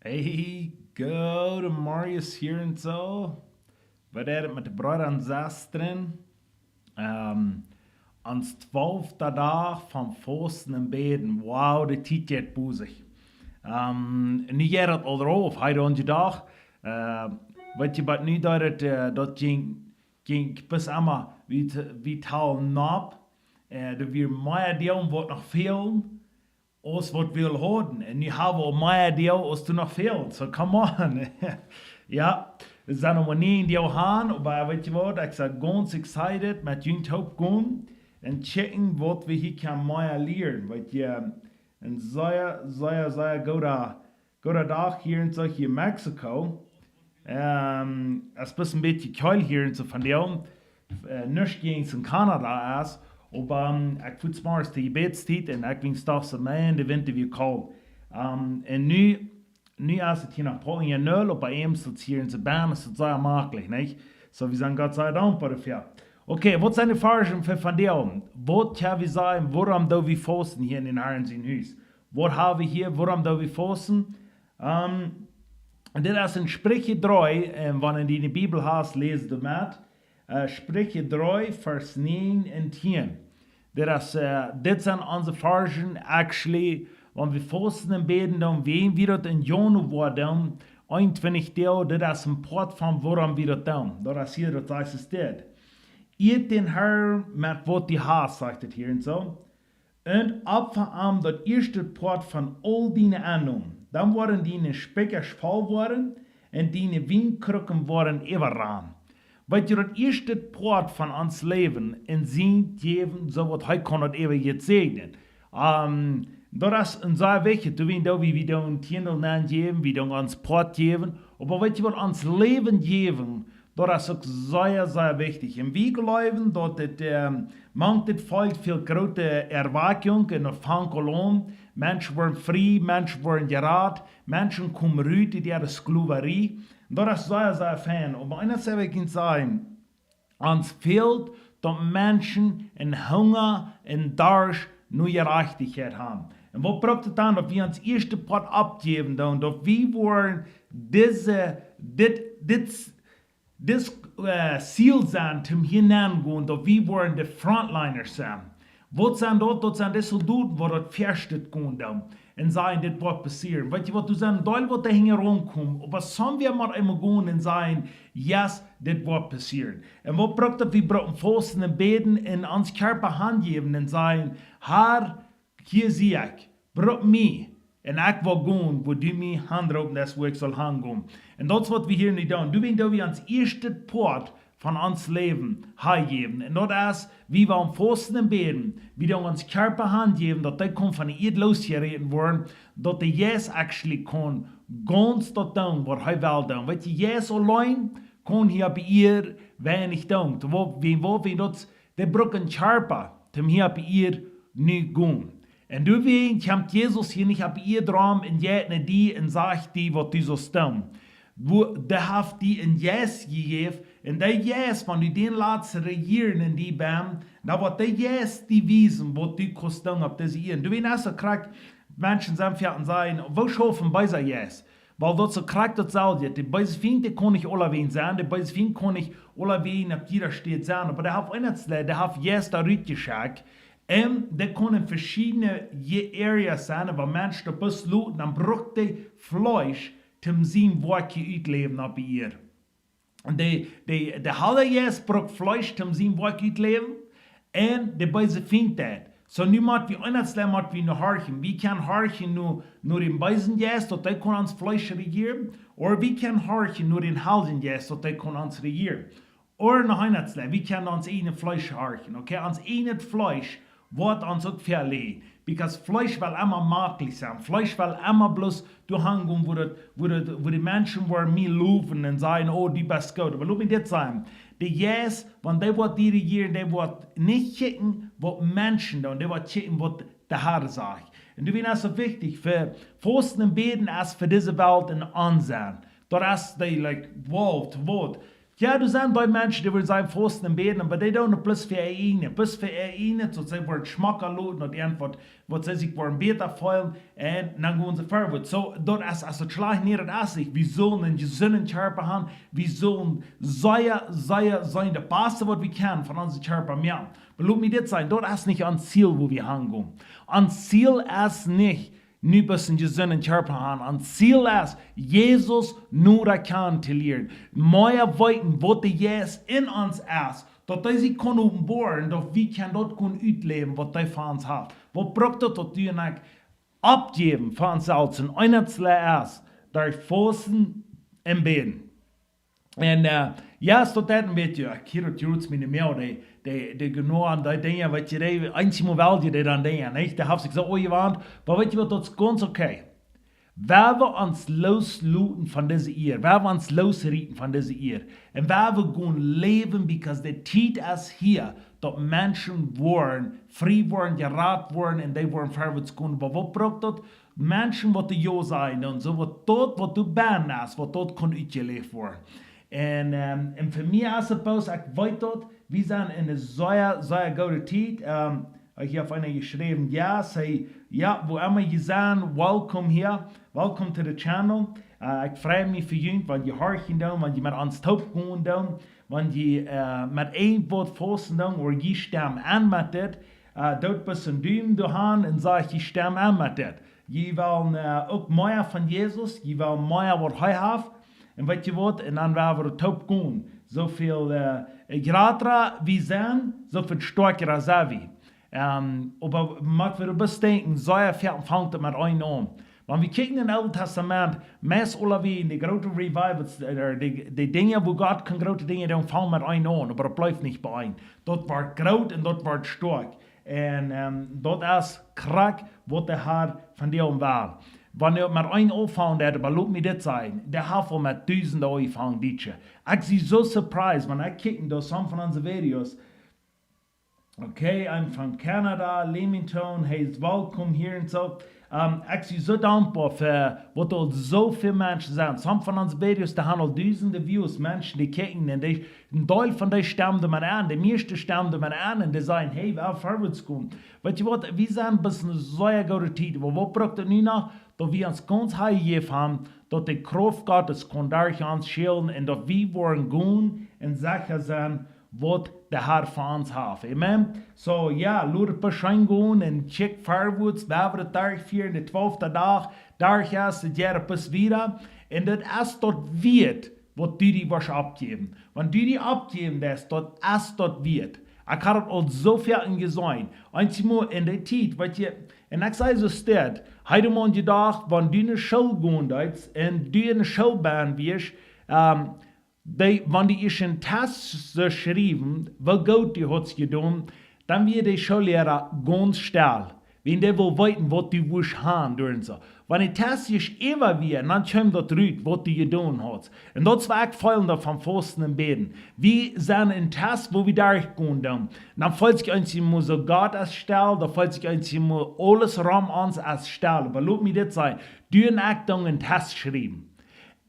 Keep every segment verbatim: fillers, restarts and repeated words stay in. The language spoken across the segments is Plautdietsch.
Hey, goodemorjes hia un soo. Waut es et met de Breeda un Sestren? Ähm, ons twalfta Dach von Fausten un Bäden. Wow, de Tiet jeit bosich. Ähm, nu jeit daut aul rauf, hee onse Dach. Äh, weetst, waut nu doa, daut, äh, daut jinkj, jinkj bes emma, wie, wie talen nopp. Äh, doa wia mea Doag waut noch fälen aus waut wie aul hauden. Un nu hab wie aul mea Doag aus doa noch fält. So, come on. Jo, wie sent noch mau nich en Doag han, oba weetst waut, ekj sie gaunz excited met junt toop gonen un checken waut wie hia kjennen mea lieren. Weetst, een sea, sea, sea gooda, gooda Dach hia en soo hia en Mexiko. Ähm, et es bes een bät kjelt hia en soo vondoag. Äh, nich jäajen Kanada es, oba, ähm, ekj foa zemorjes de Jebädstiet un ekj wia doch soo, Maun, de Wint wia kolt. Ähm, un nu, nu es et hia noch Polen hia nul, oba eemol es et hia en soo benne, es et sea maklich, nich? So, wie sent Gott sea dankboa doafäa. Okay, waut sent de Varschen fa vondoag? Waut kjenn wie sajen, wuarom doo wie fausten hia en dän Harn sien Hus? Waut hab wie hia, wuarom doo wie fausten? Ähm, dit es en Spricha dree, un wan du de Bibel hast, läs du met. Äh, Spricha dree, Varsch näajen un tieen. Dit es, äh, dit sent onse Varschen, actually, wan wie fausten un bäden, dan wie, wie daut en Januoa doonen, eenuntwintich Doag, dit es een Poat von wuarom wie daut doonen. Daut es hia, daut sajcht et dit. Ea dän Harn met waut du hast, sajcht et hia en soo. Un opfa am daut ieeschte Poat von aul diene Ennomen. Dan woaren diene Spikjasch voll woaren un diene Wienkrucken woaren äwarannen. Weetst, daut ieeschte Poat von ons Läwen en sien jäwen, soo waut hee kaun daut äwent säajnen. Ähm, daut es een sea wichtich, du, wie, du, wie, wie doonen Tiendel nenjäwen, wie doonen ons Poat jäwen. Oba weetst waut, ons Läwen jäwen, daut es uk sea, sea wichtich. Un wie jleewen daut et, ähm, mank dit Volkj väl groote Erwakjunk un daut fangt aul aun. Menschen woaren frie, Menschen woaren jerat, Menschen komen rut ut äare Sklowarie. Daut es sea, sea fein. Oba eent well ekj junt sajen, ons fält daut Menschen een Hunga un Darscht no Jerajchtichkjeit haben. Un waut brukt et dan, daut wie ons ieeschte Poat oppjäwen doonen, daut wie woaren dise, dit, dit dit, äh, Ziel sennen, toom hia nengonen, daut wie woaren de Frontliners sennen. Waut sent daut? Daut sent de Soldoten, waut daut väascht gonen doonen un sajen, dit woat passieren. Weetst waut, doa sent Deel, waut doa hinjaraun komen, oba somewhere mott eena gonen un sajen, yes, dit woat passieren. Un waut brukt daut? Wie brucken fausten un bäden un ons Kjarpa hanjäwen un sajen, Har, hia sie ekj, bruk mie, un ekj woa gonen, wua du mie hanroopen deist, wua ekj saul hangonen. Un daut es waut wie hia nu doonen. Du, wie doonen ons ieeschtet Poat von ons Läwen hanjäwen. Un daut es, wie woaren fausten un bäden, wie doonen ons Kjarpa hanjäwen, daut dee kaun von de Ieed losjeräten woaren, daut de Jeist actually kaun gaunz daut doonen, waut hee well doonen. Weetst, Jeist auleen kaun hia oppe Ieed weinich doonen. Waut, wie, waut, wie daut, dee brucken Kjarpa, toom hia oppe Ieed nu gonen. Un doawäajen kjemt Jesus hia nich oppe Ieed rom un jeit no die un sajcht die, waut du saust doonen. Wua, dee haft die een Jeist jejäft, un dee Jeist, wan du dän latst rejieren en die bennen, dan woat dee Jeist die wiesen, waut du kaust doonen opp dise Ieed. Du, wie nasse krakjt, Menschen sent fäa un sajen, woo schauft een beesa Jeist? Wiels daut es krakjt daut selwje. De beese Fient, dee kaun nich aulawäajen sennen, de beese Fient kaun nich aulawäajen opp jieda Städ sennen, oba dee haft eent, dee haft Jeista rutjeschekjt. Un dee kaun en veschiedne je-, areas sennen, wua Menschen daut bloos loten, dan brukt dee Fleesch, toom sien Woakj utläwen oppe Ieed. Un de, de, de Heilje Jeist brukt Fleesch, toom sien Woakj utläwen, un de beese Fient deit. So, nu mott wie, eent mott wie nu horchen. Wie kjennen horchen no, no dän beesen Jeist, daut dee kaun ons Fleesch rejieren, ooda wie kjennen horchen no dän Heiljen Jeist, daut dee kaun ons rejieren. Ooda noch eent, wie kjennen ons eejnet Fleesch horchen, okay? Ons eejnet Fleesch woat ons uk väaläajen. Because Fleesch well emma maklich sennen. Fleesch well emma bloos doahan gonen, wua daut, wua daut, wua de Menschen woaren mie lowen un sajen, oh, du best goot. Oba lot mie dit sajen. De Jeist, wan dee woat die rejieren, dee woat nich kjikjen, waut Menschen doonen, dee woat kjikjen, waut de Har sajcht. Un du, wie es soo wichtich, fa fausten un bäden es fa dise Welt een Onsenn. Daut es dee, like, wow, to waut? Jo, doa sent dee Menschen, dee wellen sennen fausten un bäden, oba dee doonen daut bloos fa äa ieejnet, bloos fa äa ieejnet, soo daut see woaren schmocka loten, daut irjentwaut, waut see sikj woaren bäta feelen, un dan gonen see verwoats. Soo, daut es, aus daut schlajcht, nä, daut es nich. Wie sellen eenen jesunden Kjarpa haben, wie sellen sea, sea sennen, daut baste waut wie kjennen von onsen Kjarpa moaken. Oba lot mie dit sajen, daut es nich ons Ziel, wua wie hangonen. Ons Ziel es nich, nu bloos eenen jesunden Kjarpa haben. Ons Ziel es, Jesus noda kjanen to lieren. Mea weeten, waut de Jeist en ons es, daut hee sikj kaun openboaren, daut wie kjennen daut kjennen utläwen, waut hee fa ons haft. Waut brukt daut, daut du un ekj oppjäwen fa ons selfst un eent es, derch fausten un bäden. Un, eh, jo, es daut een bät, jo, ekj hia daut jrots mie nich mea, dee, dee, dee genau aun dee Dinja, waut jie dee, eensjemol well jie dee dan Dinja, nich? Dee haft sikj soo aunjewant, oba weet jie waut, daut es gaunz okay. Wan wie ons loosloten von dise Ieed, wan wie ons loosrieten von dise Ieed, un wan wie gonen läwen, because de Tiet es hia, daut Menschen woaren frie woaren, jerat woaren, un dee woaren verwoats gonen. Oba waut brukt daut? Menschen, waut dee jo sajen, un soo waut daut, waut doa bennen es, waut daut kaun utjeläft woaren. Un, ehm, un fa mie es et bloos, ekj weet daut, wie sent en eene sea, sea goode Tiet. Ehm, ekj hab eena jeschräwen, jo, see, jo, wua emma jie sent, welcome hia, welcome to the channel. Eh, ekj frei mie fa junt, wan jie horchen doonen, wan jie met ons toop gonen doonen, wan jie, eh, met eent waut fausten doonen, ooda jie stemen aun met dit, eh, doot bloos een Dumen doa han un sajcht, jie stemen aun met dit. Jie wellen, eh, uk mea von Jesus, jie wellen mea waut hee haft. Un weet jie waut? Un dan woa wie toop gonen. Soo väl, eh, jrata wie sent, soo väl stoakja sent wie. Ehm, oba mott wie bloos denkjen, sea väl fangt et met eent aun. Wan wie kjikjen em Oolen Tastament, meist aula wia en de groote Revivals, eh, de, de Dinja, wua Gott kaun groote Dinja doonen, fangen met eent aun, oba daut blift nich bie eent. Daut woat groot un daut woat stoakj. Un, ehm, daut es krakjt waut de Har von die well. Wan du met eent aunfangst, dan, oba lot mie dit sajen, dee haft aul met dusende aunjefongen, dit Joa. Ekj sie soo surprised, wan ekj kjikj en doo some von onse Videos. Okay, I'm from Canada, Leamington, hey, is welcome hia un soo. Ehm, ekj sie soo dankboa fa waut aul soo väl Menschen sent. Some von onse Videos, dee han aul dusende Views, Menschen, dee kjikjen un dee, een Deel von dee stemen doa met aun, de mieeschte stemen doa met aun un dee sajen, hey, wie wellen verwoats gonen. Weet jie waut, wie sent bie eene sea goode Tiet, oba waut brukt et nu noch? Daut wie ons gaunz hanjäwen, daut de Krauft Gottes kaun derch ons schillen un daut wie woaren gonen un secha sennen, waut de Har fa ons haft. Amen. Soo, jo, lot et bescheen gonen un kjikj verwoats, wie haben daut derchjefieet, de twalfta Dach, derch es et Joa bie wieda. Un daut es daut wieet, waut du die woascht aufjäwen. Wan du die aufjäwen deist, daut es daut wieet. Ekj hab daut aul soo väl jeseenen. Eensjemol en de Tiet, weet jie, un ekj saj soo steit, hee haud mie jedocht, wan du no School gonen deist un du en de School bennen wieescht, ehm, dee, wan dee ieescht eenen Test soo schriewen, woo goot du hast jedonen, dan wia de Schoolliera gaunz stell. Wiels dee well weeten, waut du wurscht haben, doa un soo. Wan de Test ieescht äwa wia, dan kjeem daut rut, waut du jedonen hast. Un daut es waut ekj feelen doo von fausten un bäden. Wie sent en Test, wua wie derchgonen doonen. Dan feelt sikj eensjemol soo, Gott es stell, dan feelt sikj eensjemol aules rom ons es stell. Oba lot mie dit sajen, du un ekj doonen eenen Test schriewen.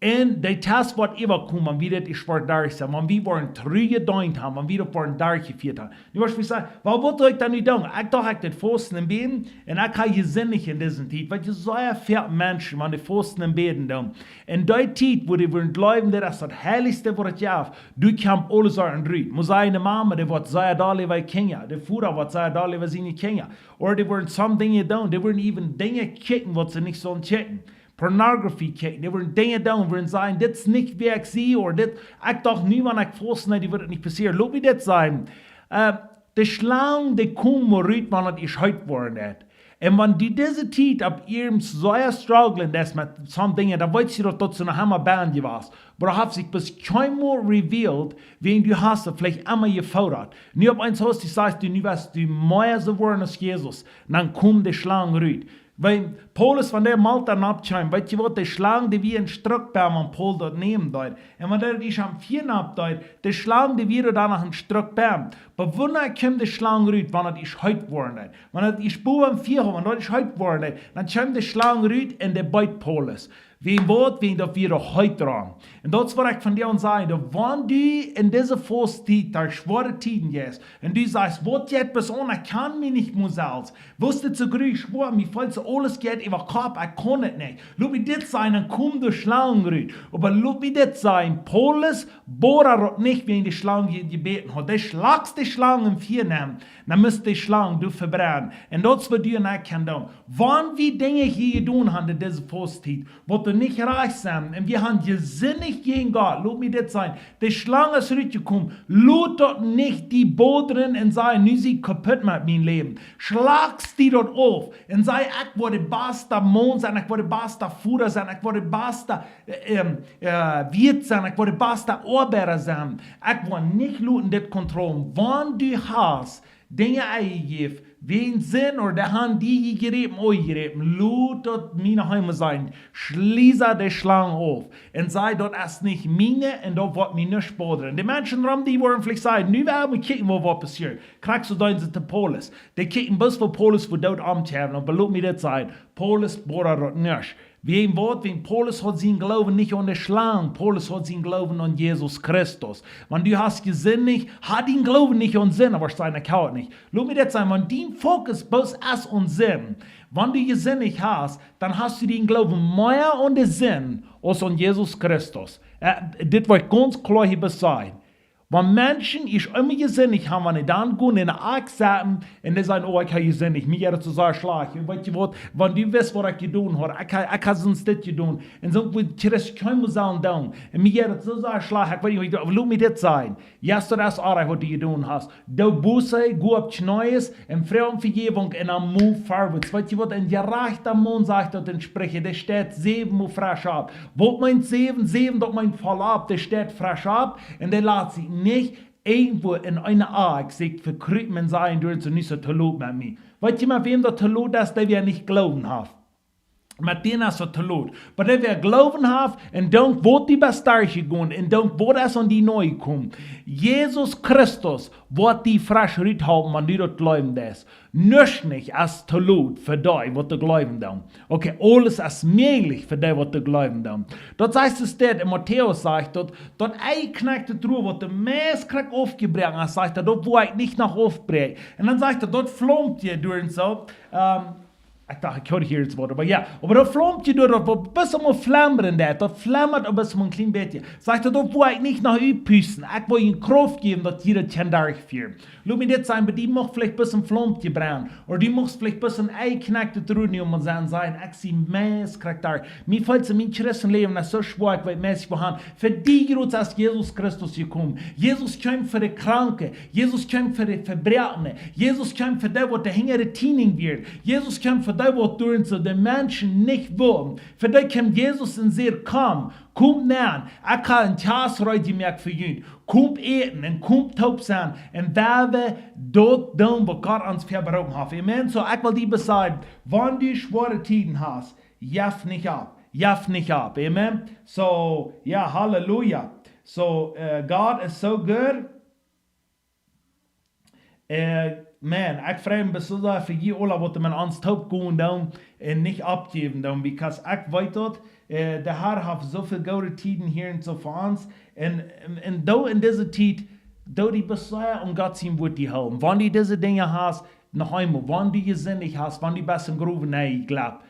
Un de Test woat äwakomen, wan wie dit ieescht derch sent, wan wie woaren true jedeent haben, wan wie daut woaren derchjefieet haben. Nu woascht du sajen, well, waut saul ekj dan nu doonen? Ekj docht, ekj deed fausten un bäden, un ekj hab jesindicht en dise Tiet. Weet jie, soo väl Menschen, wan dee fausten un bäden doonen. En dee Tiet, wua dee wellen jleewen, daut es daut heilichste, waut et jeft, doa kjemt aules rut. Mott sennen, de Mama, dee woat sea doll äwa äare Kjinja. De Voda woat sea doll äwa siene Kjinja. Ooda dee woaren some Dinja doonen, dee woaren even Dinja kjikjen, waut see nich sellen kjikjen. Pornografie kjikjen, dee woaren Dinja doonen, woaren sajen, dit es nich wäa ekj sie, ooda dit, ekj docht nu, wan ekj fausten, nä, dee woat et nich passieren. Lot mie dit sajen. Eh, de Schlang, dee kjemt mau rut, wan et ieescht heet woaren deit. Un wan du dise Tiet opp ieescht sea strugglen deist met some Dinja, dan weetst du daut, daut see noch emma bennen jewast. Oba daut haft sikj bie kjeenmol revealed, wiels du hast et veleicht emma jefoddat. Nu opp eemol hast du, sajchst du, nu woascht du mea soo woaren aus Jesus. Dan kjemt de Schlang rut. Wiels Paulus, wan dee Malta nopp kjeem, weet jie waut, de Schlang, dee wia een Struk biem, wan Paulus daut nämen deed. Un wan dee daut ieescht aum Fia nopp deed, de Schlang, dee wia doa noch een Struk biem. Oba wanea kjeem de Schlang rut? Wan daut ieescht heet woaren deed. Wan daut ieescht bowen aum Fia, wan daut ieescht heet woaren deed, dan kjeem de Schlang rut un dee beet Paulus. Wäajen waut? Wäajen daut wia doa heet doaraun. Un daut es waut ekj von die aun saj, daut wan du en dise Fausttiet derch schwoare Tieden jeist, un du sajchst: "Waut jeit mie aun, ekj kaun mie nich mea selfst. Woo es dit soo gruelich schwoa, mie fält soo aules jeit äwa Kopp, ekj kaun et nich." Lot mie dit sajen, dan kjemt de Schlang rut. Oba lot mie dit sajen, Paulus bood daut nich, wäajen de Schlang je-, jebäten haud. Dee schlakjt de Schlang em Fia nenn, dan mott de Schlang doa vebrennen. Un daut es waut du un ekj kjennen doonen. Wan wie Dinja hia jedonen haben en dise Fausttiet, waut doa nich rajcht sent, un wie haben jesindicht jäajen Gott, lot mie dit sajen, de Schlang es rutjekomen, lot daut nich die bodren un sajen: "Nu sie ekj kaputt met mien Läwen." Schlakjt die daut auf un saj: "Ekj woa de baste Maun sennen, ekj woa de baste Voda sennen, ekj woa de baste, äh, ähm, äh, Wieet sennen, ekj woa de baste Oabeida sennen. Ekj woa nich loten dit kontrollen." Wan du hast Dinja enjejäft, wäajen Sind, ooda dee haben die jejräpen, aunjejräpen, lot daut mie noch eemol sajen. Schliess de Schlang auf. Un saj: "Daut es nich mien un daut woat mie nich bodren." De Menschen rom die woaren veleicht sajen: "Nu woa wie kjikjen, waut, waut passieet." Krakjt soo deeden see to Paulus. Dee kjikjten bloos fa Paulus fa doot auntojäwen. Oba lot mie dit sajen, Paulus bood daut nich. Wäajen waut? Wäajen Paulus haud sienen Gloowen nich aun de Schlang. Paulus haud sienen Gloowen aun Jesus Christus. Wan du hast jesindicht, hab dienen Gloowen nich aun Sind, oba wahrscheinlich haud nich. Lot mie dit sajen, wan dien Fokus bloos es aun Sind, wan du jesindicht hast, dan hast du dienen Gloowen mea aun de Sind aus aun Jesus Christus. Äh, dit woa ekj gaunz kloa hia sajen. Wan Menschen ieescht emol jesindicht haben, wan dee dan gonen en de Akj sitten un dee sajen: "Oh, ekj hab jesindicht, mie jeit daut soo sea schlajcht." Un weet jie waut, wan du wist, waut ekj jedonen haud, ekj hab, ekj hab soont dit jedonen. Un soont, waut Christen kjeenmol sellen doonen. Un mie jeit daut soo sea schlajcht, ekj weet nich, waut ekj, lot mie dit sajen. Yes, daut es oajch, waut du jedonen hast. Doo Buße, go opp Kjnees un froag om Vejäwunk un dan move forward. Weet jie waut, een jerajchta Maun, sajcht daut en Spricha, dee steit säwen Mol fresch opp. Waut meent säwen? Säwen, daut meent voll opp. Dee steit fresch opp un dee lat sikj nich irjentwua en eene Akj sikj vekrupen un sajen: "Doa es et nu soo to lot met mie." Weet jie, met wäm daut to lot es? Dee, wäa nich Gloowen haft. Met dän es et to lot. Oba dee, wäa Gloowen haft un denkjt, waut die best derchjegonen un denkjt, waut es aun die nojekomen, Jesus Christus woat die fresch ruthalpen, wan du daut jleewen deist. Nuscht nich es to lot fa dee, waut doa jleewen doonen. Okay, aules es mäajlich fa dee, waut doa jleewen doonen. Daut sajcht, es dit, en Matäus sajcht daut, daut enjeknekjte Drot, waut de mieescht krakjt aufjebroaken es, sajcht hee, daut woa ekj nich noch aufbräakjen. Un dan sajcht hee, daut flaumtje doa un soo. Ähm, ekj docht, ekj hieed hia daut Wuat, oba jo. Oba daut flaumtje doa, daut woat bloos emol flammren, daut, daut flammat bloos emol een kjlien bät. Sajcht hee, daut woa ekj nich noch utpusten. Ekj woa junt Krauft jäwen, daut jie daut kjennen derchfieren. Lot mie dit sajen, bie die mucht veleicht bloos een Flaumtje brennen. Ooda du muchst veleicht bloos een enjeknekjtet Drot nämen un sajen, sajen: "Ekj sie mieescht krakjt doa. Mie fält soo, mien Christenläwen es soo schwoa, ekj weet meist nich wua han." Fa die Jrod es Jesus Christus jekomen. Jesus kjeem fa de Kranke. Jesus kjeem fa de Vebroakne. Jesus kjeem fa dee, waut de hinjare Tiening wieren. Jesus kjeem fa dee, waut doa un soo de Menschen nich wullen. Fa dee kjeem Jesus un säd: "Komt, komt nenn. Ekj hab een Kjast reed jemoakt fa junt. Komt äten un komt toop sennen." Un wan wie daut doonen, waut Gott ons fa beroopen haft. Amen. Soo, ekj well die bloos sajen, wan du schwoare Tieden hast, jeff nich opp. Jeff nich opp. Amen. Soo, jo, halleluja. Soo, äh, God is so good. Äh, man, ekj frei mie besonda fa jie aula, waut met ons toop gonen doonen un nich oppjäwen doonen, because ekj weet daut, äh, de Herr haft soo väl goode Tieden hia un soo fa ons. Un, un, un doo en dise Tiet, doo die bloos sea aun Gott sien Wuat die hoolen. Wan du dise Dinja hast, noch eemol, wan du jesindicht hast, wan du best en Growen nenjejlept,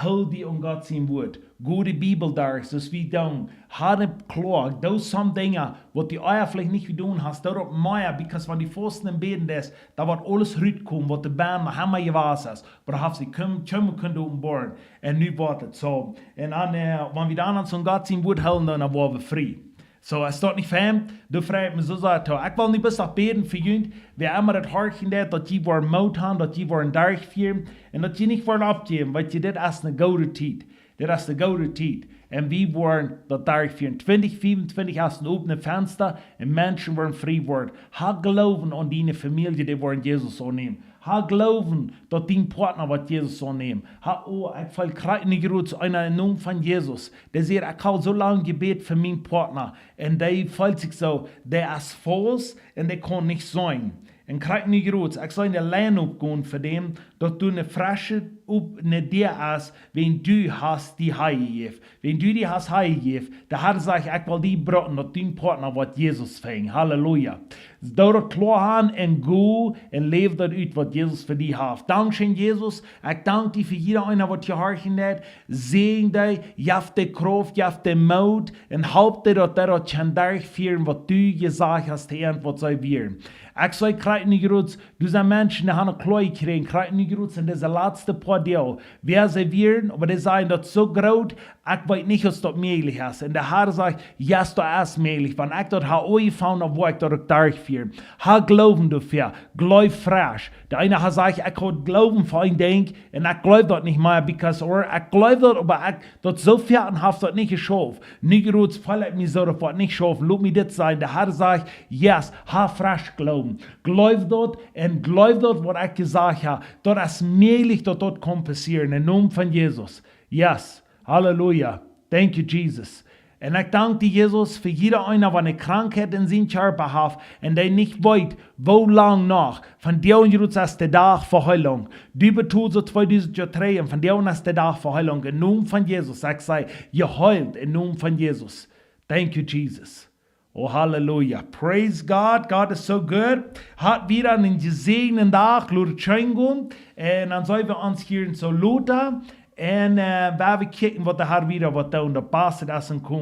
hool die aun Gott sien Wuat. Go de Bibel derch, soo aus wie doonen. Hab et kloa, doo some Dinja, waut du ea veleicht nich jedonen hast, doo daut mea, because wan du fausten un bäden deist, dan woat aules rutkomen, waut doa bennen noch emma jewast es. Oba du hast die kjeem-, kjeemen kunt openboaren. Un nu woat et soo. Un dan, äh, wan wie dan aun soon Gott sien Wuat hoolen, dan, dan woa wie frie. Soo, es daut nich fein? Doo frei ekj mie soo sea too. Ekj well nu bloos noch bäden fa junt, wäa emma daut horchen deit, daut jie woaren Moot han, daut jie woaren derchfieren un daut jie nich woaren oppjäwen, wiels dit es ne goode Tiet. Dit es ne goode Tiet. Un wie woaren daut derchfieren. Twintich fiefuntwintich es een opnet Fensta un Menschen woaren frie woaren. Hab Gloowen aun diene Famielje, dee woaren Jesus aunnämen. Ha Gloowen, daut dien Partner woat Jesus aunnämen. Ha, oh, ekj feel krakjt nu jrods eena em Nomen von Jesus. Dee sajcht: "Ekj hab soo lang jebät fa mienen Partner." Un dee feelt sikj soo, dee es faust un dee kaun nich seenen. Un krakjt nu jrods, ekj see ne Lien oppgonen fa dän, daut doa ne fresche, opp ne Däa es, wan du hast die hanjejäft. Wan du die hast hanjejäft, de Herr sajcht: "Ekj well die broden, daut dien Partner woat Jesus finjen." Halleluja. Doo daut kloa han un go un läw daut ut, waut Jesus fa die haft. Dankscheen, Jesus. Ekj dank die fa jieda eena, waut jehorchen deit. Säajen dee, jeff dee Krauft, jeff dee Moot un halp dee, daut dee daut kjennen derchfieren, waut du jesajcht hast, de Ieed, waut see wieren. Ekj see krakjt nu jrods, doa sent Menschen, dee haben ne Kloa jekjräajen, krakjt nu jrods en dise latste poa Doag, wäa see wieren, oba dee sajen, daut es soo groot, ekj weet nich, aus daut mäajlich es. Un de Herr sajcht: "Yes, daut es mäajlich. Wan ekj daut ha aunjefongen, dan woa ekj daut uk derchfieren." Ha Gloowen doafäa. Gleew fresch. De eena haft jesajcht: "Ekj haud Gloowen fa een Dinkj un ekj gleew daut nich mea, because, or, ekj gleew daut, oba ekj, daut soo wiet haft daut nich jeschauft." Nu jrods feel ekj mie soo, daut woat nich schaufen. Lot mie dit sajen. De Herr sajcht: "Yes, ha fresch Gloowen. Gleew daut un gleew daut, waut ekj jesajcht hab. Daut es mäajlich, daut daut kaun passieren. Em Nomen von Jesus." Yes. Halleluja. Thank you, Jesus. Un ekj dank die, Jesus, fa jieda eena, waut ne Krankheit en sienen Kjarpa haft un dee nich weet, woo lang noch. Vondoag jrods es de Dach fa Heilunk. Du betolst soo tweedusent Joa trigj un vondoag es de Dach fa Heilunk. Em Nomen von Jesus, ekj see jeheelt em Nomen von Jesus. Thank you, Jesus. Oh, halleluja. Praise God. God is so good. Hab wieda eenen jesäajenden Dach. Lot et scheen gonen. Un dan seenen wie ons hia en Solota. Un, äh, woa wie kjikjen, waut de Herr wieda woat doonen. Daut baste es aum komen.